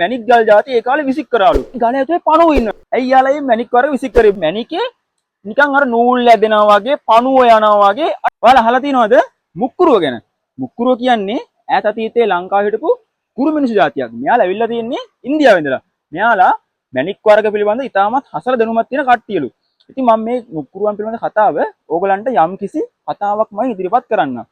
මැණික් ගල් ජාති ඒ කාලේ විසික් කරාලු. ගල ඇතුලේ පණුව ඉන්නවා. ඇයි යාලා මේ මැණික් වර්ග විසික් කරේ? මැණිකේ නිකන් අර නූල් ඇදෙනවා වගේ පණුව යනවා වගේ. ඔයාලා අහලා තියෙනවද මුක්කුරුව ගැන? මුක්කුරුව කියන්නේ ඈත අතීතයේ ලංකාවේ හිටපු කුරු මිනිසු ජාතියක්. මෙයාලා ඇවිල්ලා තියෙන්නේ ඉන්දියාවේ ඉඳලා. මෙයාලා මැණික් වර්ග පිළිබඳ ඉතාමත් හසල දැනුමක් තියෙන කට්ටියලු. ඉතින් මම මේ මුක්කුරුවන් පිළිබඳ කතාව ඕගලන්ට යම්කිසි කතාවක් මම ඉදිරිපත් කරන්නම්.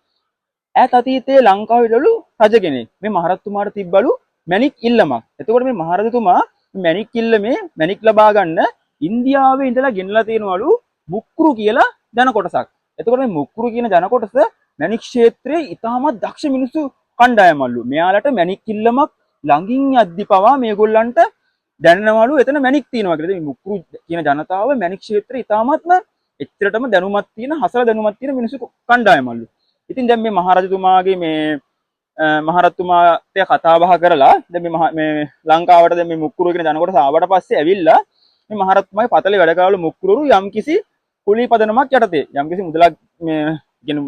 ඈත අතීතයේ ලංකාවේ හිටලු රජ කෙනෙක්. මේ මහරජතුමාට තිබ්බලු මැණික් ඉල්ලමක්. එතකොට මේ මහරජතුමා මැණික් ඉල්ලමේ මැණික් ලබා ගන්න ඉන්දියාවේ ඉඳලා ගෙනලා තියෙනවලු මුක්කුරු කියලා ජන කොටසක්. එතකොට මේ මුක්කුරු කියන ජන කොටස මැණික් ක්ෂේත්‍රයේ ඉතාමත් දක්ෂ මිනිස්සු කණ්ඩායමල්ලු. මෙයාලට මැණික් ඉල්ලමක් ළඟින් යද්දි පවා මේගොල්ලන්ට දැනෙනවලු එතන මැණික් තියෙනවා කියලා. ඉතින් මේ මුක්කුරු කියන ජනතාව මැණික් ක්ෂේත්‍රයේ ඉතාමත්ම එච්චරටම දැනුමක් තියෙන, හසල දැනුමක් තියෙන මිනිස්සු කණ්ඩායමල්ලු. ඉතින් දැන් මේ මහරජතුමාගේ මේ මහරජතුමාත් කතා බහ කරලා දැන් මේ මේ ලංකාවට දැන් මේ මුක්කුරු කියන ජන කොටස ආවට පස්සේ ඇවිල්ලා මේ මහරජතුමාගේ පතලේ වැඩ කරවලු මුක්කුරුරු යම්කිසි කුලී පදනමක් යටතේ, යම්කිසි මුදලක් මේ කියන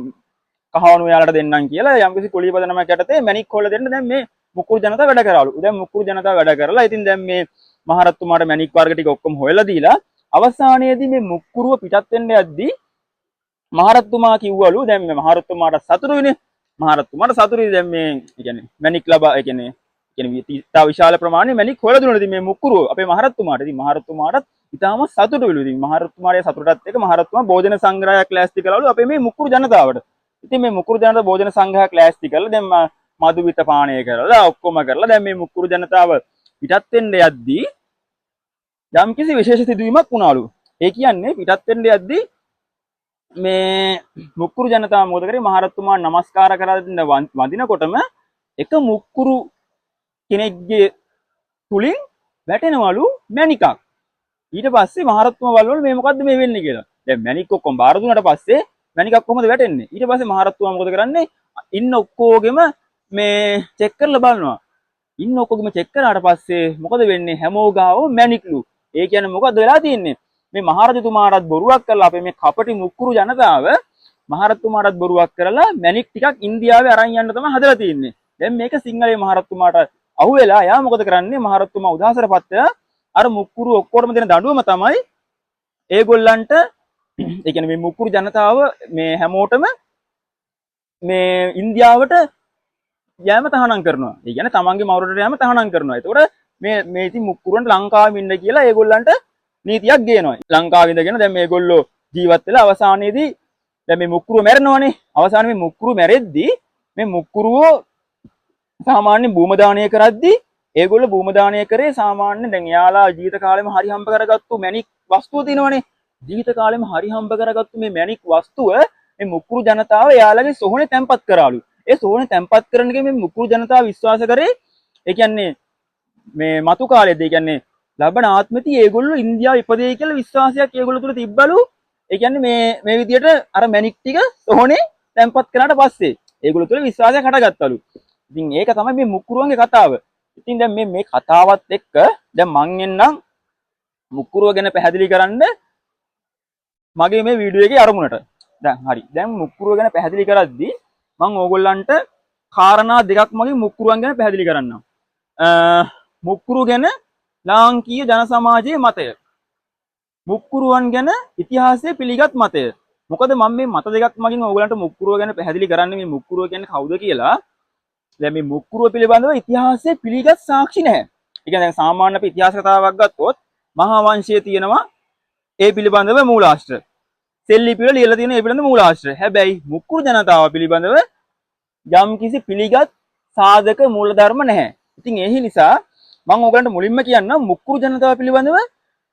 කහවණු එයාලට දෙන්නම් කියලා යම්කිසි කුලී පදනමක් යටතේ මැණික් හොල්ල දෙන්න දැන් මේ මුක්කුරු ජනතාව වැඩ කරවලු. දැන් මුක්කුරු ජනතාව වැඩ කරලා ඉතින් දැන් මේ මහරජතුමාට මැණික් වර්ග ටික ඔක්කොම හොයලා දීලා අවසානයේදී මේ මුක්කුරුව පිටත් වෙන්න යද්දී මහරජතුමා කිව්වලු, දැන් මේ මහරජතුමාට සතුටුයිනේ. මහරජතුමාට සතුටුයි දැන් මේ ඒ කියන්නේ මැණික් ලබා ඒ කියන්නේ ඉතා විශාල ප්‍රමාණයේ මැණික් හොයලා දුන්නා. ඉතින් මේ මුක්කුරුව අපේ මහරජතුමාට. ඉතින් මහරජතුමාටත් ඉතාම සතුටුයිලු. ඉතින් මහරජතුමාගේ සතුටත් එක්ක මහරජතුමා භෝජන සංග්‍රහයක් ලෑස්ති කළාලු අපේ මේ මුක්කුරු ජනතාවට. ඉතින් මේ මුක්කුරු ජනතාව භෝජන සංග්‍රහයක් ලෑස්ති කරලා දැන් මధుවිත පානය කරලා ඔක්කොම කරලා දැන් මේ මුක්කුරු ජනතාව පිටත් වෙන්න යද්දී යම්කිසි විශේෂ සිදුවීමක් වුණාලු. ඒ කියන්නේ පිටත් වෙන්න යද්දී මේ මුක්කුරු ජනතාව මොකද කරේ? මහරජතුමා නමස්කාර කරලා දෙන්න වඳිනකොටම එක මුක්කුරු කෙනෙක්ගේ තුලින් වැටෙනවලු මැණිකක්. ඊට පස්සේ මහරජතුමා බලවලු මේ මොකද්ද මේ වෙන්නේ කියලා. දැන් මැණික් ඔක්කොම බාර දුන්නාට පස්සේ මැණිකක් කොහොමද වැටෙන්නේ? ඊට පස්සේ මහරජතුමා මොකද කරන්නේ? ඉන්න ඔක්කොගෙම මේ චෙක් කරලා බලනවා. ඉන්න ඔක්කොගෙම චෙක් කරාට පස්සේ මොකද වෙන්නේ? හැමෝ ගාවම මැණික්ලු. ඒ කියන්නේ මොකද්ද වෙලා තියෙන්නේ? මේ මහරජතුමාටත් බොරුවක් කරලා අපේ මේ කපටි මුක්කුරු ජනතාව මහරජතුමාටත් බොරුවක් කරලා මැණික් ටිකක් ඉන්දියාවේ අරන් යන්න තමයි හදලා තියෙන්නේ. දැන් මේක සිංහලයේ මහරජතුමාට අහුවෙලා එයා මොකද කරන්නේ? මහරජතුමා උදාසරපත් වෙලා අර මුක්කුරු ඔක්කොටම දෙන දඬුවම තමයි ඒගොල්ලන්ට, ඒ කියන්නේ මේ මුක්කුරු ජනතාව මේ හැමෝටම මේ ඉන්දියාවට යෑම තහනම් කරනවා. ඒ කියන්නේ තමන්ගේ මවුරට යෑම තහනම් කරනවා. ඒතකොට මේ මේ ඉතින් මුක්කුරුන්ට ලංකාවෙ ඉන්න කියලා ඒගොල්ලන්ට නීතියක් ගේනවා. ලංකාවේ ඉඳගෙන දැන් මේගොල්ලෝ ජීවත් වෙලා අවසානයේදී දැන් මේ මුක්කුරුව මැරෙනවනේ. අවසානයේ මේ මුක්කුරුව මැරෙද්දී මේ මුක්කුරුව සාමාන්‍ය භූම දානය කරද්දී ඒගොල්ලෝ භූම දානය කරේ සාමාන්‍ය දැන් එයාලා ජීවිත කාලෙම හරි හම්බ කරගත්තු මැණික් වස්තුව තියෙනවනේ. ජීවිත කාලෙම හරි හම්බ කරගත්තු මේ මැණික් වස්තුව මේ මුක්කුරු ජනතාව එයාලගේ සොහොනේ තැන්පත් කරාලු. ඒ සොහොනේ තැන්පත් කරන එක මේ මුක්කුරු ජනතාව විශ්වාස කරේ, ඒ කියන්නේ මේ මතු කාලෙදී, ඒ කියන්නේ ලබන ආත්මෙදී ඒගොල්ලෝ ඉන්දියාව ඉපදෙයි කියලා විශ්වාසයක් ඒගොල්ලෝ තුල තිබ්බලු. ඒ කියන්නේ මේ මේ විදියට අර මැණික් ටික සොහොනේ තැන්පත් කරාට පස්සේ ඒගොල්ලෝ තුල විශ්වාසයක් හටගත්තලු. ඉතින් ඒක තමයි මේ මුක්කුරුවන්ගේ කතාව. ඉතින් දැන් මේ මේ කතාවත් එක්ක දැන් මං එන්නම් මුක්කුරුව ගැන පැහැදිලි කරන්න මගේ මේ වීඩියෝ එකේ අරමුණට. දැන් හරි. දැන් මුක්කුරුව ගැන පැහැදිලි කරද්දී මං ඕගොල්ලන්ට කාරණා දෙකක් මගේ මුක්කුරුවන් ගැන පැහැදිලි කරන්නම්. මුක්කුරු ගැන ලාංකීය ජන සමාජයේ මතය. මුක්කුරුවන් ගැන ඉතිහාසයේ පිළිගත් මතය. මොකද මම මේ මත දෙකක් මගින් ඕගොල්ලන්ට මුක්කුරුව ගැන පැහැදිලි කරන්නේ මේ මුක්කුරුව කියන්නේ කවුද කියලා. දැන් මේ මුක්කුරුව පිළිබඳව ඉතිහාසයේ පිළිගත් සාක්ෂි නැහැ. ඒ කියන්නේ දැන් සාමාන්‍ය අපි ඉතිහාස කතාවක් ගත්තොත් මහා වංශයේ තියෙනවා ඒ පිළිබඳව මූලාශ්‍ර. සෙල්ලිපි වල ලියලා තියෙන ඒ පිළිබඳව මූලාශ්‍ර. හැබැයි මුක්කුරු ජනතාව පිළිබඳව යම්කිසි පිළිගත් සාධක මූලධර්ම නැහැ. ඉතින් ඒ නිසා මම ඕගලන්ට මුලින්ම කියන්නම් මුක්කුරු ජනතාව පිළිබඳව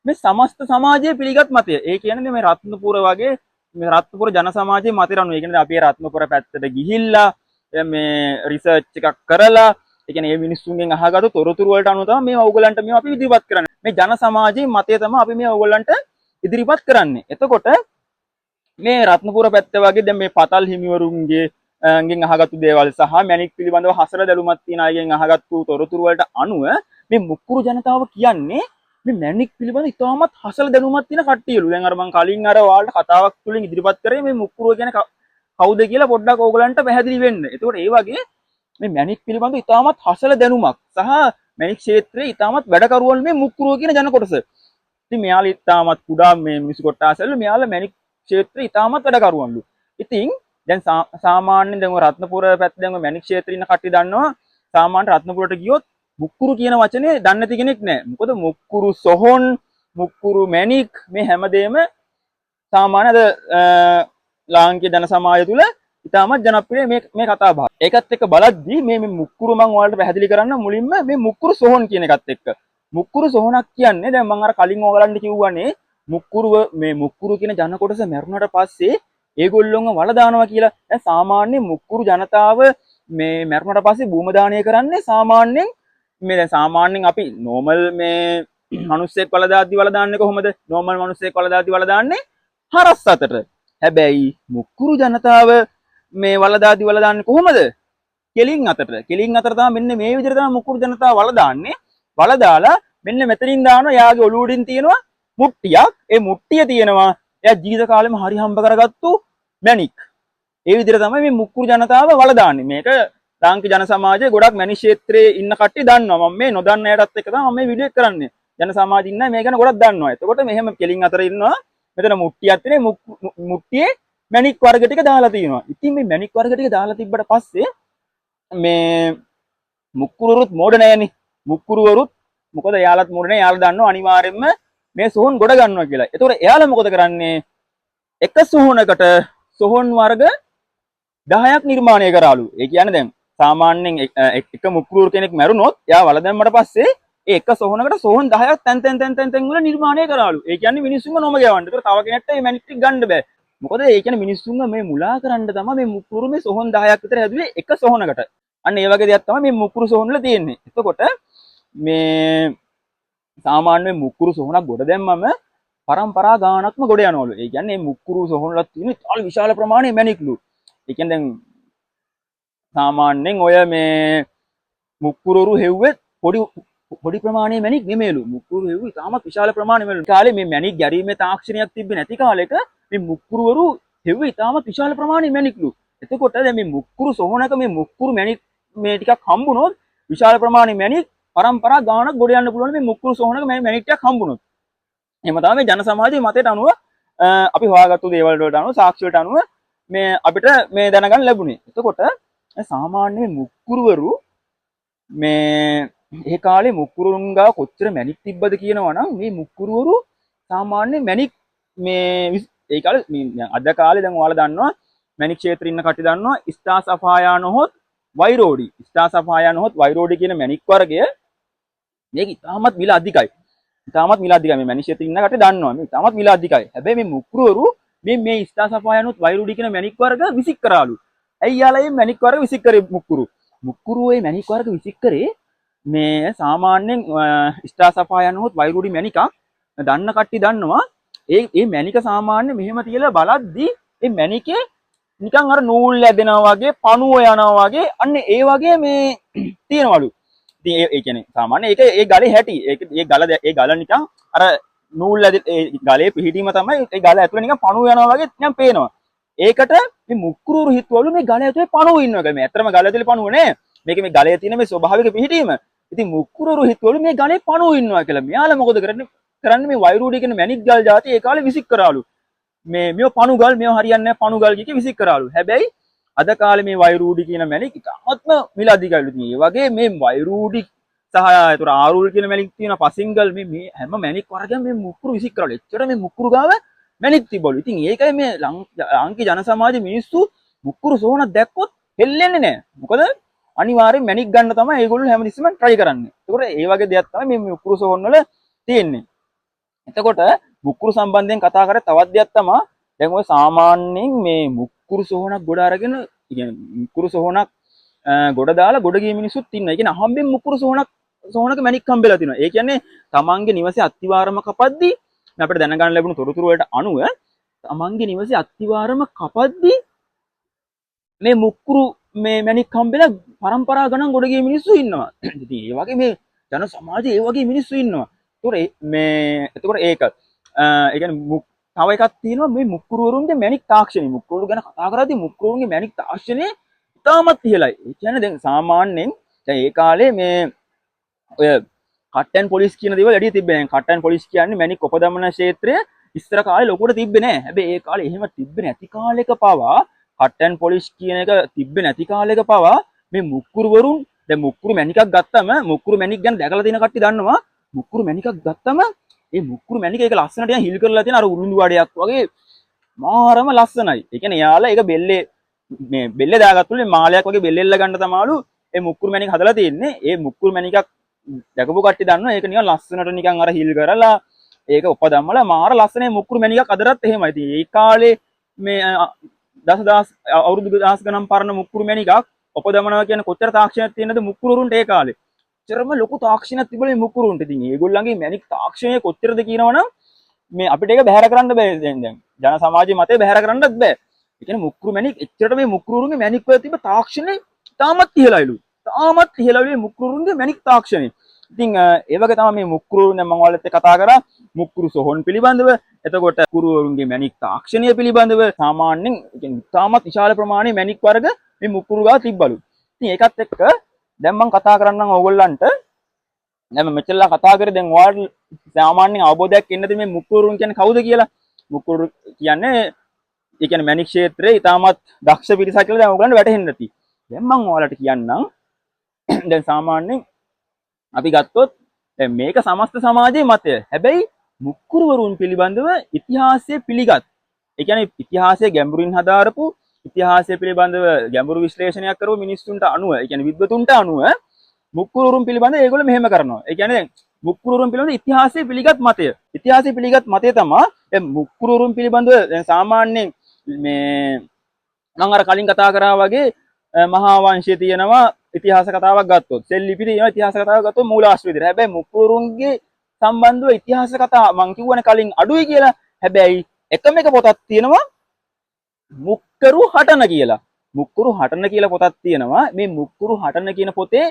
මේ සමස්ත සමාජයේ පිළිගත් මතය. ඒ කියන්නේ මේ රත්නපුර වගේ මේ රත්නපුර ජන සමාජයේ මතයට අනුව. ඒ කියන්නේ අපි රත්නපුර පැත්තට ගිහිල්ලා දැන් මේ රිසර්ච් එකක් කරලා, ඒ කියන්නේ මේ මිනිස්සුන්ගෙන් අහගත්තු තොරතුරු වලට අනුව තමයි මේ ඕගලන්ට මේවා අපි ඉදිරිපත් කරන්නේ. මේ ජන සමාජයේ මතය තමයි අපි මේ ඕගලන්ට ඉදිරිපත් කරන්නේ. එතකොට මේ රත්නපුර පැත්ත වගේ දැන් මේ පතල් හිමිවරුන්ගේ ගෙන් අහගත්තු දේවල් සහ මැණික් පිළිබඳව හසල දැනුමක් තියෙන අයගෙන් අහගත්තු තොරතුරු වලට අනුව මේ මුක්කුරු ජනතාව කියන්නේ මේ මැණික් පිළිබඳ ඉතාමත් හසල දැනුමක් තියෙන කට්ටියලු. දැන් අර මං කලින් අර ඔයාලට කතාවක් තුලින් ඉදිරිපත් කරේ මේ මුක්කුරුව ගැන කවුද කියලා පොඩ්ඩක් ඕගලන්ට පැහැදිලි වෙන්න. එතකොට ඒ වගේ මේ මැණික් පිළිබඳ ඉතාමත් හසල දැනුමක් සහ මැණික් ක්ෂේත්‍රයේ ඉතාමත් වැඩකරුවල් මේ මුක්කුරුව කියන ජන කොටස. ඉතින් මෙයාලා ඉතාමත් කුඩා මේ මිනිස්සු කොට්ටාසෙල්ලු මෙයාලා මැණික් ක්ෂේත්‍රයේ ඉතාමත් වැඩකරුවන්ලු. ඉතින් දැන් සාමාන්‍යයෙන් දැන් ඔය රත්නපුර පැත්තේ දැන් ඔය මැණික් ක්ෂේත්‍රේ ඉන්න කට්ටිය දන්නවා සාමාන්‍ය රත්නපුරට ගියොත් මුක්කුරු කියන වචනේ දන්නේ නැති කෙනෙක් නෑ. මොකද මුක්කුරු සොහොන්, මුක්කුරු මැණික් මේ හැමදේම සාමාන්‍ය අද ලාංකීය ජන සමාජය තුළ ඉතාමත් ජනප්‍රිය මේ මේ කතා බහ. ඒකත් එක්ක බලද්දී මේ මේ මුක්කුරු මං ඔයාලට පැහැදිලි කරන්න මුලින්ම මේ මුක්කුරු සොහොන් කියන එකත් එක්ක. මුක්කුරු සොහොනක් කියන්නේ දැන් මං අර කලින් ඔයාලන්ට කිව්වනේ මුක්කුරුව මේ මුක්කුරු කියන ජන කොටස මැරුණට පස්සේ ඒගොල්ලොන්ව වල දානවා කියලා. දැන් සාමාන්‍ය මුක්කුරු ජනතාව මේ මැරුණට පස්සේ භූම දානය කරන්නේ සාමාන්‍යයෙන් මේ දැන් සාමාන්‍යයෙන් අපි නෝමල් මේ මිනිස්සෙක් වල දාද්දි වල දාන්නේ කොහොමද? නෝමල් මිනිස්සෙක් වල දාද්දි වල දාන්නේ හරස් අතට. හැබැයි මුක්කුරු ජනතාව මේ වල දාද්දි වල දාන්නේ කොහොමද? කෙලින් අතට. කෙලින් අතට තමයි මෙන්න මේ විදිහට තමයි මුක්කුරු ජනතාව වල දාන්නේ. වල දාලා මෙන්න මෙතනින් දානවා යාගේ ඔළුව උඩින් තියෙනවා මුට්ටියක්. ඒ මුට්ටිය තියෙනවා එයා ජීවිත කාලෙම හරි හම්බ කරගත්තු මැණික්. ඒ විදිහට තමයි මේ මුක්කුරු ජනතාව වල දාන්නේ. මේක ලාංකික ජන සමාජයේ ගොඩක් මැණික් ක්ෂේත්‍රයේ ඉන්න කට්ටිය දන්නවා. මම මේ නොදන්න අයටත් එක්ක තමයි මම මේ වීඩියෝ එක කරන්නේ. ජන සමාජයේ ඉන්න අය මේ ගැන ගොඩක් දන්නවා. එතකොට මෙහෙම කෙලින් අතර ඉන්නවා. මෙතන මුට්ටියක් තියෙන මුට්ටියේ මැණික් වර්ග ටික දාලා තියෙනවා. ඉතින් මේ මැණික් වර්ග ටික දාලා තිබ්බට පස්සේ මේ මුක්කුරුවරුත් මෝඩ නෑනේ. මුක්කුරුවරුත් මොකද එයාලත් මෝඩ නෑ. එයාලා දන්නවා අනිවාර්යයෙන්ම මේ සොහොන් ගොඩ ගන්නවා කියලා. එතකොට එයාලා මොකද කරන්නේ? එක සොහොනකට සොහොන් වර්ග 10ක් නිර්මාණය කරාලු. ඒ කියන්නේ දැන් සාමාන්‍යයෙන් එක මුක්කුරුවරු කෙනෙක් මැරුණොත් එයා වල දැම්මට පස්සේ ඒ එක සොහොනකට සොහොන් 10ක් තැන් තැන් තැන් තැන් තැන් වල නිර්මාණය කරාලු. ඒ කියන්නේ මිනිස්සුන්ව නොමග යවන්න. ඒතර තව කෙනෙක්ට මේ මැණික් ටික ගන්න බෑ. මොකද ඒ කියන්නේ මිනිස්සුන්ව මේ මුලා කරන්න තමයි මේ මුක්කුරු මේ සොහොන් 10ක් විතර හැදුවේ එක සොහොනකට. අන්න ඒ වගේ දෙයක් තමයි මේ මුක්කුරු සොහොන් වල තියෙන්නේ. එතකොට මේ සාමාන්‍ය මුක්කුරු සොහොනක් ගොඩ දැම්මම පරම්පරා ගානක්ම ගොඩ යනවලු. ඒ කියන්නේ මේ මුක්කුරු සොහොන් වල තියෙන ඉතාල විශාල ප්‍රමාණයේ මැණික්ලු. ඒ කියන්නේ දැන් සාමාන්‍යයෙන් ඔය මේ මුක්කුරුරු හෙව්වෙත් පොඩි පොඩි ප්‍රමාණයේ මැණික් නෙමෙයිලු. මුක්කුරු හෙව්වේ ඉතාමත් විශාල ප්‍රමාණයේ මැණික්. කාලේ මේ මැණික් ගැරීමේ තාක්ෂණයක් තිබ්බේ නැති කාලෙක මේ මුක්කුරුවරු හෙව්වේ ඉතාමත් විශාල ප්‍රමාණයේ මැණික්ලු. එතකොට දැන් මේ මුක්කුරු සොහොනක මේ මුක්කුරු මැණික් මේ ටිකක් හම්බුනොත් විශාල ප්‍රමාණයේ මැණික් පරම්පරා ගානක් ගොඩ යන්න පුළුවන් මේ මුක්කුරු සොහොනක මේ මැණික් ටිකක් හම්බුනොත්. එහෙම තමයි මේ ජන සමාජයේ මතයට අනුව අපි හොයාගත්තු දේවල් වලට අනුව සාක්ෂි වලට අනුව මේ අපිට මේ දැනගන්න ලැබුණේ. එතකොට සාමාන්‍ය මේ මුක්කුරුවරු මේ ඒ කාලේ මුක්කුරුන් ගාව කොච්චර මැණික් තිබ්බද කියනවා නම් මේ මුක්කුරුවරු සාමාන්‍ය මැණික් මේ ඒ කාලේ මේ දැන් අද කාලේ දැන් ඔයාලා දන්නවා මැණික් ක්ෂේත්‍රේ ඉන්න කට්ටිය දන්නවා ස්ටාර් සෆායා නොහොත් වෛරෝඩි, ස්ටාර් සෆායා නොහොත් වෛරෝඩි කියන මැණික් වර්ගය මේක ඉතාමත් මිල අධිකයි. ඉතාමත් මිල අධිකයි. මේ මැණික් ක්ෂේත්‍රේ ඉන්න කට්ටිය දන්නවා මේ ඉතාමත් මිල අධිකයි. හැබැයි මේ මුක්කුරුවරු මේ මේ ස්ටාර් සෆායා නොහොත් වෛරෝඩි කියන මැණික් වර්ග විසික් කරාලු. ඇයි යාලා මේ මැණික් වර්ග විසික් කරේ මුක්කුරු? මුක්කුරු මේ මැණික් වර්ග විසික් කරේ මේ සාමාන්‍යයෙන් ස්ටාර් සෆායා නොහොත් වෛරෝඩි මැණිකක් දන්න කට්ටිය දන්නවා ඒ ඒ මැණික සාමාන්‍ය මෙහෙම තියලා බලද්දි ඒ මැණිකේ නිකන් අර නූල් ඇදෙනවා වගේ පණුව යනවා වගේ අන්න ඒ වගේ මේ තියෙනවලු. ඉතින් ඒ ඒ කියන්නේ සාමාන්‍ය ඒක ඒ ගලේ හැටි. ඒක ඒ ගල ඒ ගල නිකන් අර නූල් ඇද ඒ ගලේ පිහිටීම තමයි ඒ ගල ඇතුලේ නිකන් පණුව යනවා වගේ නිකන් පේනවා. ඒකට මේ මුක්කුරුරු හිතුවලු මේ ගල ඇතුලේ පණුව ඉන්නවා කියලා. මේ ඇත්තටම ගල ඇතුලේ පණුව නෑ. මේක මේ ගලේ තියෙන මේ ස්වභාවික පිහිටීම. ඉතින් මුක්කුරුරු හිතුවලු මේ ගලේ පණුව ඉන්නවා කියලා. මෙයාලා මොකද කරන්නේ? කරන්නේ මේ වෛරූඩි කියන මැණික් ගල් ජාති ඒ කාලේ විසික් කරාලු. මේ මේව පණු ගල් මේව හරියන්නේ නැහැ පණු ගල් කිය විසික් කරාලු. හැබැයි අද කාලේ මේ වෛරූඩි කියන මැණික් ඉතාමත්ම මිල අධිකයිලු. ඉතින් ඒ වගේ මේ වෛරූඩි සහ ඒතර ආරුල් කියන මැණික් තියෙන පසිංගල් මේ මේ හැම මැණික් වර්ගයක්ම මේ මුක්කුරු විසික් කරාලු. එච්චර මේ මුක්කුරු ගාව මැණික් තිබ්බලු. ඉතින් ඒකයි මේ ලාංකික ජන සමාජයේ මිනිස්සු මුක්කුරු සෝනක් දැක්කොත් හෙල්ලෙන්නේ නැහැ. මොකද අනිවාර්යෙන් මැණික් ගන්න තමයි ඒගොල්ලෝ හැමතිස්සෙම try කරන්නේ. ඒතකොට ඒ වගේ දෙයක් තමයි මේ මුක්කුරු සෝන් වල තියෙන්නේ. එතකොට මුක්කුරු සම්බන්ධයෙන් කතා කරේ තවත් දෙයක් තමයි දැන් ඔය සාමාන්‍යයෙන් මේ මුක්කුරු සෝහනක් ගොඩ අරගෙන ඒ කියන්නේ මුක්කුරු සෝහනක් ගොඩ දාලා ගොඩ ගිය මිනිස්සුත් ඉන්නවා. ඒ කියන්නේ අහම්බෙන් මුක්කුරු සෝහනක් සෝහනක මැණික් හම්බෙලා තිනවා. ඒ කියන්නේ තමන්ගේ නිවසේ අත්තිවාරම කපද්දි මේ අපිට දැනගන්න ලැබුණු තොරතුරු වලට අනුව තමන්ගේ නිවසේ අත්තිවාරම කපද්දි මේ මුක්කුරු මේ මැණික් හම්බෙලා පරම්පරා ගණන් ගොඩ ගිය මිනිස්සු ඉන්නවා. ඉතින් ඒ වගේ මේ ජන සමාජයේ ඒ වගේ මිනිස්සු ඉන්නවා. එතකොට මේ එතකොට ඒක ඒ කියන්නේ තව එකක් තියෙනවා මේ මුක්කුරුවරුන්ගේ මැණික් තාක්ෂණය. මුක්කුරුවරු ගැන කතා කරද්දී මුක්කුරුවරුන්ගේ මැණික් තාක්ෂණය ඉතාමත් ඉහළයි. ඒ කියන්නේ දැන් සාමාන්‍යයෙන් දැන් ඒ කාලේ මේ ඔය කට් ඇන්ඩ් පොලිස් කියන දේවල් වැඩි තිබ්බේ නෑ. කට් ඇන්ඩ් පොලිස් කියන්නේ මැණික් ඔපදමන ක්ෂේත්‍රය ඉස්සර කාලේ ලොකුවට තිබ්බේ නෑ. හැබැයි ඒ කාලේ එහෙම තිබ්බේ නැති කාලෙක පවා, කට් ඇන්ඩ් පොලිස් කියන එක තිබ්බේ නැති කාලෙක පවා මේ මුක්කුරුවරුන්, දැන් මුක්කුරු මැණිකක් ගත්තම, මුක්කුරු මැණික් ගැන දැකලා තියෙන කට්ටිය දන්නවා, මුක්කුරු මැණිකක් ගත්තම ඒ මුක්කුරු මැණික ඒක ලස්සනට නිකන් හිල් කරලා තියෙන අර උරුඳු වඩයක් වගේ මාරම ලස්සනයි. ඒ කියන්නේ එයාලා ඒක බෙල්ලේ, මේ බෙල්ලේ දාගත්තලු, මේ මාලයක් වගේ බෙල්ලේ එල්ල ගන්න තමාලු ඒ මුක්කුරු මැණික හදලා තියෙන්නේ. ඒ මුක්කුරු මැණිකක් දැකපු කට්ටිය දන්නවා, ඒක නිකන් ලස්සනට නිකන් අර හිල් කරලා ඒක ඔප දැම්මලා මාර ලස්සනයි මුක්කුරු මැණිකක් අදටත් එහෙමයි. ඉතින් ඒ කාලේ මේ දසදහස් අවුරුදු දහස් ගණන් පරණ මුක්කුරු මැණිකක් ඔප දමනවා කියන්නේ කොච්චර තාක්ෂණයක් තියෙනවද මුක්කුරුරුන්ට ඒ කාලේ. කොච්චරම ලොකු තාක්ෂණයක් තිබුණේ මේ මුක්කුරුන්ට. ඉතින් ඒගොල්ලන්ගේ මැණික් තාක්ෂණය කොච්චරද කියනවනම් මේ අපිට ඒක බැහැර කරන්න බෑ. දැන් ජන සමාජයේ මතය බැහැර කරන්නත් බෑ. ඒ කියන්නේ මුක්කුරු මැණික් එච්චරට මේ මුක්කුරුරුන්ගේ මැණික් වල තිබ්බ තාක්ෂණය තාමත් ඉහළයිලු. තාමත් ඉහළයිලු මේ මුක්කුරුරුන්ගේ මැණික් තාක්ෂණය. ඉතින් ඒ වගේ තමයි මේ මුක්කුරුරුන්, දැන් මම ඔයාලත් එක්ක කතා කරා මුක්කුරු සොහොන් පිළිබඳව. එතකොට මුක්කුරුවරුන්ගේ මැණික් තාක්ෂණය පිළිබඳව සාමාන්‍යයෙන් ඒ කියන්නේ ඉතාමත් විශාල ප්‍රමාණයේ මැණික් වර්ග මේ මුක්කුරු ගාව තිබ්බලු. ඉතින් ඒකත් එක්ක දැන් මම කතා කරන්නම් ඕගොල්ලන්ට. දැන් මම මෙච්චරලා කතා කරේ, දැන් ඔයාලට සාමාන්‍යයෙන් අවබෝධයක් එන්නද මේ මුක්කුරුන් කියන්නේ කවුද කියලා? මුක්කුරු කියන්නේ ඒ කියන්නේ මැණික් ක්ෂේත්‍රයේ ඉතාමත් දක්ෂ පිරිසක් කියලා දැන් ඔයගොල්ලන්ට වැටහෙන්න ඇති. දැන් මම ඔයාලට කියන්නම්, දැන් සාමාන්‍යයෙන් අපි ගත්තොත් දැන් මේක සමස්ත සමාජයේ මතය. හැබැයි මුක්කුරුවරුන් පිළිබඳව ඉතිහාසය පිළිගත්, ඒ කියන්නේ ඉතිහාසය ගැඹුරින් හදාරපු, ඉතිහාසය පිළිබඳව ගැඹුරු විශ්ලේෂණයක් කරපු මිනිස්සුන්ට අනුව, ඒ කියන්නේ විද්වතුන්ට අනුව මුක්කුරුවරුන් පිළිබඳව ඒගොල්ලෝ මෙහෙම කරනවා. ඒ කියන්නේ දැන් මුක්කුරුවරුන් පිළිබඳව ඉතිහාසය පිළිගත් මතය. ඉතිහාසය පිළිගත් මතය තමයි දැන් මුක්කුරුවරුන් පිළිබඳව දැන් සාමාන්‍යයෙන් මේ මම අර කලින් කතා කරා වගේ මහා වංශයේ තියෙනවා ඉතිහාස කතාවක් ගත්තොත්, සෙල් ලිපි තියෙනවා ඉතිහාස කතාවක් ගත්තොත් මූලාශ්‍ර විදිහට. හැබැයි මුක්කුරුන්ගේ සම්බන්ධව ඉතිහාස කතා මං කිව්වනේ කලින් අඩුයි කියලා. හැබැයි එකම එක පොතක් තියෙනවා මුක්කරු හටන කියලා. මුක්කුරු හටන කියලා පොතක් තියෙනවා. මේ මුක්කුරු හටන කියන පොතේ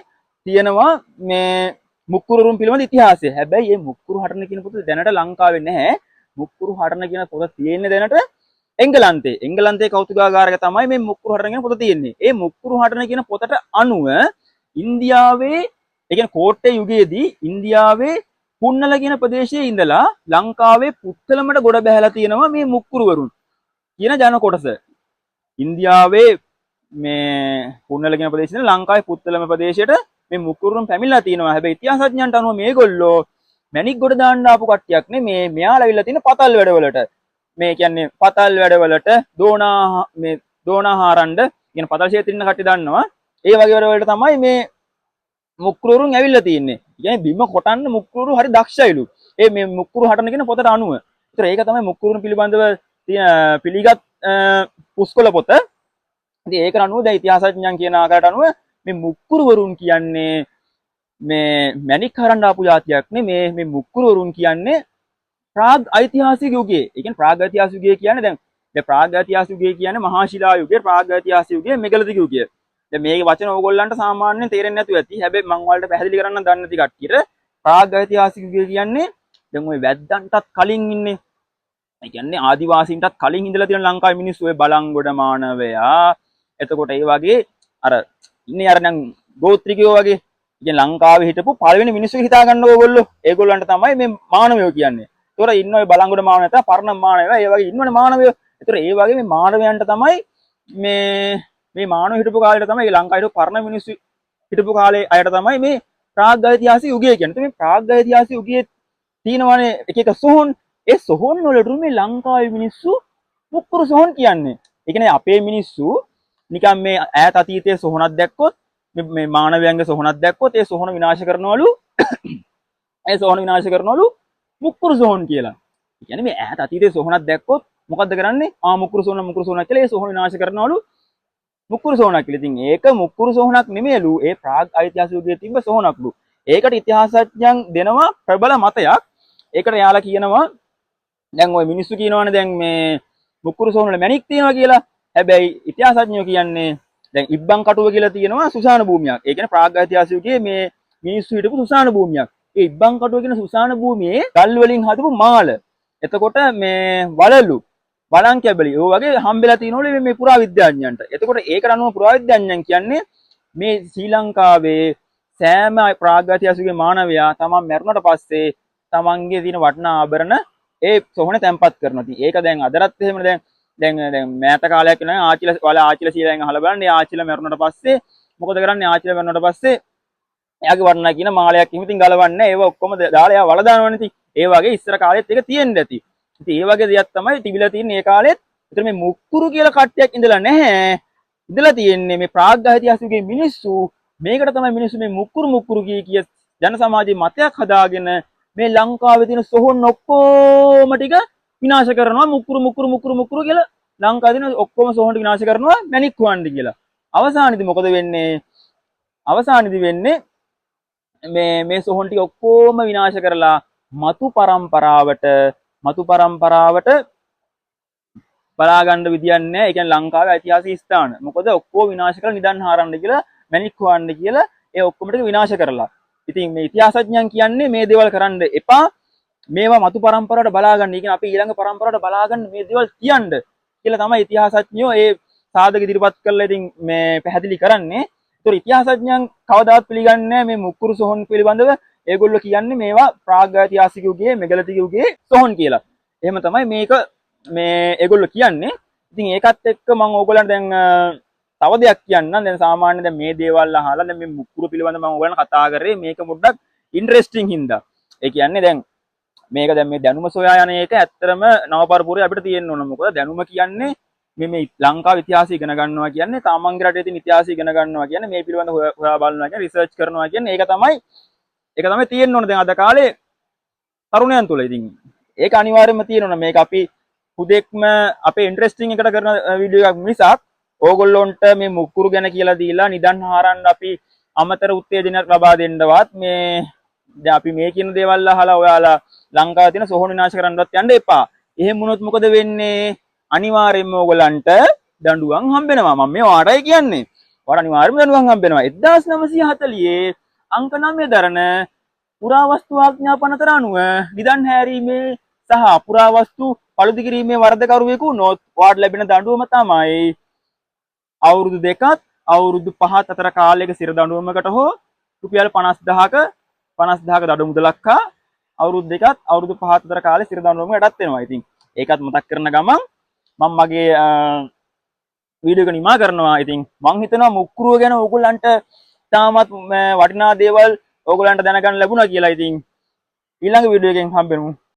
තියෙනවා මේ මුක්කුරුන් පිළිබඳ ඉතිහාසය. හැබැයි මේ මුක්කුරු හටන කියන පොත දැනට ලංකාවේ නැහැ. මුක්කුරු හටන කියන පොත තියෙන්නේ දැනට එංගලන්තේ. එංගලන්තේ කෞතුකාගාරයක තමයි මේ මුක්කුරු හටන කියන පොත තියෙන්නේ. ඒ මුක්කුරු හටන කියන පොතට අනුව ඉන්දියාවේ, ඒ කියන්නේ කෝට්ටේ යුගයේදී ඉන්දියාවේ පුන්නල කියන ප්‍රදේශයේ ඉඳලා ලංකාවේ පුත්තලමට ගොඩ බැහැලා තියෙනවා මේ මුක්කුරුවරුන් කියන ජන කොටස. ඉන්දියාවේ මේ පුන්නල කියන ප්‍රදේශයේ ඉඳලා ලංකාවේ පුත්තලම ප්‍රදේශයට මේ මුක්කුරුන් පැමිණලා තියෙනවා. හැබැයි ඉතිහාසඥයන්ට අනුව මේගොල්ලෝ මැණික් ගොඩ දාන්න ආපු කට්ටියක් නෙමේ. මෙයාලා ඇවිල්ලා තියෙන පතල් වැඩවලට. මේ කියන්නේ පතල් වැඩවලට, දෝනා, මේ දෝනා හාරන්න කියන පතල් ක්ෂේත්‍රේ ඉන්න කට්ටිය දන්නවා. ඒ වගේ වැඩවලට තමයි මේ මුක්කුරුන් ඇවිල්ලා තියෙන්නේ. ඒ කියන්නේ බිම කොටන්න මුක්කුරු හරි දක්ෂයිලු. ඒ මේ මුක්කුරු හටන කියන පොතට අනුව. ඒතර ඒක තමයි මුක්කුරුන් පිළිබඳව තියෙන පිළිගත් පුස්කොළ පොත. ඉතින් ඒකට අනුව දැන් ඉතිහාසඥයන් කියන ආකාරයට අනුව මේ මුක්කුරුවරුන් කියන්නේ මේ මැණික් හරන්න ආපු ජාතියක් නෙමේ. මේ මුක්කුරුවරුන් කියන්නේ ප්‍රාග් ඓතිහාසික යුගයේ. ඒ කියන්නේ ප්‍රාග් ඓතිහාසික යුගය කියන්නේ දැන් දැන් ප්‍රාග් ඓතිහාසික යුගය කියන්නේ මහා ශිලා යුගය, ප්‍රාග් ඓතිහාසික යුගය, මෙගලිතික යුගය. දැන් මේ වචන ඕගොල්ලන්ට සාමාන්‍යයෙන් තේරෙන්නේ නැතුව ඇති. හැබැයි මං ඔයාලට පැහැදිලි කරන්න දන්නේ නැති කට්ටියට, ප්‍රාග් ඓතිහාසික යුගය කියන්නේ දැන් ඔය වැද්දන්ටත් කලින් ඉන්නේ. ඒ කියන්නේ ආදිවාසීන්ටත් කලින් ඉඳලා තියෙන ලංකාවේ මිනිස්සු, ඔය බලංගොඩ මානවයා. එතකොට ඒ වගේ අර ඉන්නේ අර නම් ගෝත්‍රිකයෝ වගේ. ඒ කියන්නේ ලංකාවේ හිටපු පළවෙනි මිනිස්සු හිතා ගන්නකෝ ඕගොල්ලෝ. ඒගොල්ලන්ට තමයි මේ මානවයෝ කියන්නේ. ඒතොර ඉන්න ඔය බලංගොඩ මානවයා තමයි පරණ මානවයා. ඒ වගේ ඉන්නවනේ මානවයෝ. ඒතොර ඒ වගේ මේ මානවයන්ට තමයි මේ මේ මානව හිටපු කාලේට තමයි, ලංකාවේ හිටපු පරණ මිනිස්සු හිටපු කාලේ අයට තමයි මේ ප්‍රාග් ඓතිහාසික යුගය කියන්නේ. ඉතින් මේ ප්‍රාග් ඓතිහාසික යුගයේ තියෙනවනේ එක එක සොහොන්. ඒ සොහොන් වලට මේ ලංකාවේ මිනිස්සු මුක්කුරු සොහොන් කියන්නේ. ඒ කියන්නේ අපේ මිනිස්සු නිකන් මේ ඈත අතීතයේ සොහොනක් දැක්කොත්, මේ මානවයන්ගේ සොහොනක් දැක්කොත් ඒ සොහොන විනාශ කරනවලු. ඒ සොහොන විනාශ කරනවලු මුක්කුරු සොහොන් කියලා. ඒ කියන්නේ මේ ඈත අතීතයේ සොහොනක් දැක්කොත් මොකද්ද කරන්නේ? ආ, මුක්කුරු සොහොන, මුක්කුරු සොහොනක් කියලා ඒ සොහොන විනාශ කරනවලු මුක්කුරු සොහොනක් කියලා. ඉතින් ඒක මුක්කුරු සොහොනක් නෙමෙයිලු. ඒ ප්‍රාග් ඓතිහාසික යුගයේ තිබ්බ සොහොනක්ලු. ඒකට ඉතිහාසඥයන් දෙනවා ප්‍රබල මතයක්. ඒකට එයාලා කියනවා, දැන් ඔය මිනිස්සු කියනවනේ දැන් මේ මුක්කුරු සොහොන වල මැණික් තියෙනවා කියලා. හැබැයි ඉතිහාසඥයෝ කියන්නේ දැන් ඉබ්බන් කටුව කියලා තියෙනවා සුසාන භූමියක්. ඒ කියන්නේ ප්‍රාග් ඓතිහාසික යුගයේ මේ මිනිස්සු හිටපු සුසාන භූමියක්. ඒ ඉබ්බන් කටුව කියන සුසාන භූමියේ ගල් වලින් හදපු මාල, එතකොට මේ වලලු, බලන් කැබලි ඔය වගේ හම්බෙලා තියෙනවලු මේ පුරාවිද්‍යාඥයන්ට. එතකොට ඒකට අනුව පුරාවිද්‍යාඥයන් කියන්නේ මේ ශ්‍රී ලංකාවේ සෑම ප්‍රාග්ඓතිහාසික මානවයා තමන් මැරුණට පස්සේ තමන්ගේ තියෙන වටිනා ආභරණ ඒ සොහොනේ තැන්පත් කරනවා. ඉතින් ඒක දැන් අදටත් එහෙමනේ. දැන් දැන් දැන් මෑත කාලයක් වෙනවා ආච්චිලා ඔයාලා ආච්චිලා සීලා දැන් අහලා බලන්න. ඒ ආච්චිලා මැරුණට පස්සේ මොකද කරන්නේ? ආච්චිලා මැරුණට පස්සේ එයාගේ වටිනා කියන මාලයක් එහෙම ඉතින් ගලවන්නේ. ඒව ඔක්කොම දාලා එයා වල දානවනේ ඉතින්. ඒ වගේ ඉස්සර කාලෙත් ඒක තියෙන්න ඇති. ඉතින් ඒ වගේ දෙයක් තමයි තිබිලා තියෙන්නේ ඒ කාලෙත්. ඒතර මේ මුක්කුරු කියලා කට්ටියක් ඉඳලා නැහැ. ඉඳලා තියෙන්නේ මේ ප්‍රාග්ඓතිහාසිකයේ මිනිස්සු. මේකට තමයි මිනිස්සු මේ මුක්කුරු මුක්කුරු කිය කිය ජන සමාජයේ මතයක් හදාගෙන මේ ලංකාවේ තියෙන සොහොන් ඔක්කොම ටික විනාශ කරනවා. මුක්කුරු මුක්කුරු මුක්කුරු මුක්කුරු කියලා ලංකාවේ තියෙන ඔක්කොම සොහොන් ටික විනාශ කරනවා මැණික් හොයන්න කියලා. අවසානයේදී මොකද වෙන්නේ? අවසානයේදී වෙන්නේ මේ මේ සොහොන් ටික ඔක්කොම විනාශ කරලා මතු පරම්පරාවට බලා ගන්න විදියක් නැහැ. ඒ කියන්නේ ලංකාවේ ඓතිහාසික ස්ථාන. මොකද ඔක්කොම විනාශ කරලා නිදන් හාරන්න කියලා, මැණික් හොයන්න කියලා ඒ ඔක්කොම ටික විනාශ කරලා. ඉතින් මේ ඉතිහාසඥයන් කියන්නේ මේ දේවල් කරන්න එපා. මේවා මතු පරම්පරාවට බලා ගන්න. ඒ කියන්නේ අපි ඊළඟ පරම්පරාවට බලා ගන්න මේ දේවල් කියන්න කියලා තමයි ඉතිහාසඥයෝ ඒ සාධක ඉදිරිපත් කරලා ඉතින් මේ පැහැදිලි කරන්නේ. ඒතර ඉතිහාසඥයන් කවදාවත් පිළිගන්නේ නැහැ මේ මුක්කුරු සොහොන් පිළිබඳව. ඒගොල්ලෝ කියන්නේ මේවා ප්‍රාග්ඓතිහාසික යුගයේ, මෙගලිතික යුගයේ සොහොන් කියලා. එහෙම තමයි මේක මේ ඒගොල්ලෝ කියන්නේ. ඉතින් ඒකත් එක්ක මම ඕගොල්ලන්ට දැන් තව දෙයක් කියන්නම්. දැන් සාමාන්‍ය දැන් මේ දේවල් අහලා දැන් මේ මුක්කුරු පිළිබඳව මම ඕගොල්ලන්ට කතා කරේ මේක පොඩ්ඩක් ඉන්ටරෙස්ටිං හින්දා. ඒ කියන්නේ දැන් මේක දැන් මේ දැනුම සොයා යන එක ඇත්තටම නව පරපුරේ අපිට තියෙන්න ඕන. මොකද දැනුම කියන්නේ මේ මේ ලංකාව ඉතිහාසය ඉගෙන ගන්නවා කියන්නේ, තමන්ගේ රටේ තියෙන ඉතිහාසය ඉගෙන ගන්නවා කියන්නේ, මේ පිළිබඳව හොයා බලනවා කියන්නේ, රිසර්ච් කරනවා කියන්නේ, ඒක තමයි තියෙන්න ඕන දැන් අද කාලේ තරුණයන් තුල. ඉතින් ඒක අනිවාර්යයෙන්ම තියෙන්න ඕන. මේක අපි හුදෙක්ම අපේ ඉන්ටරෙස්ටිං එකට කරන වීඩියෝ එකක් මිසක් ඕගොල්ලොන්ට මේ මුක්කුරු ගැන කියලා දීලා නිදන් හාරන්න අපි අමතර උත්තේජනයක් ලබා දෙන්නවත්, මේ දැන් අපි මේ කියන දේවල් අහලා ඔයාලා ලංකාවේ තියෙන සොහොන් විනාශ කරන්නවත් යන්න එපා. එහෙම වුණොත් මොකද වෙන්නේ? අනිවාර්යයෙන්ම ඕගොල්ලන්ට දඬුවම් හම්බෙනවා. මම මේ ඔයාටයි කියන්නේ. ඔයාලා අනිවාර්යයෙන්ම දඬුවම් හම්බෙනවා. 1940 අංක 9 දරන පුරාවස්තු ආඥා පනතර අනුව නිදන් හැරීමේ සහ පුරාවස්තු පළුදු කිරීමේ වරදකරුවෙකු වුණොත් ඔයාට ලැබෙන දඬුවම තමයි අවුරුදු 2ත් අවුරුදු 5ත් අතර කාලයක සිර දඬුවමකට හෝ රුපියල් 50,000ක දඩ මුදලක් හා අවුරුදු 2ත් අවුරුදු 5ත් අතර කාලේ සිර දඬුවමකට යටත් වෙනවා. ඉතින් ඒකත් මතක් කරන ගමන් මම මගේ වීඩියෝ එක නිමා කරනවා. ඉතින් මං හිතනවා මුක්කුරුව ගැන ඕගොල්ලන්ට තාමත් වටිනා දේවල් ඕගොල්ලන්ට දැනගන්න ලැබුණා කියලා. ඉතින් ඊළඟ වීඩියෝ එකෙන් හම්බෙමු.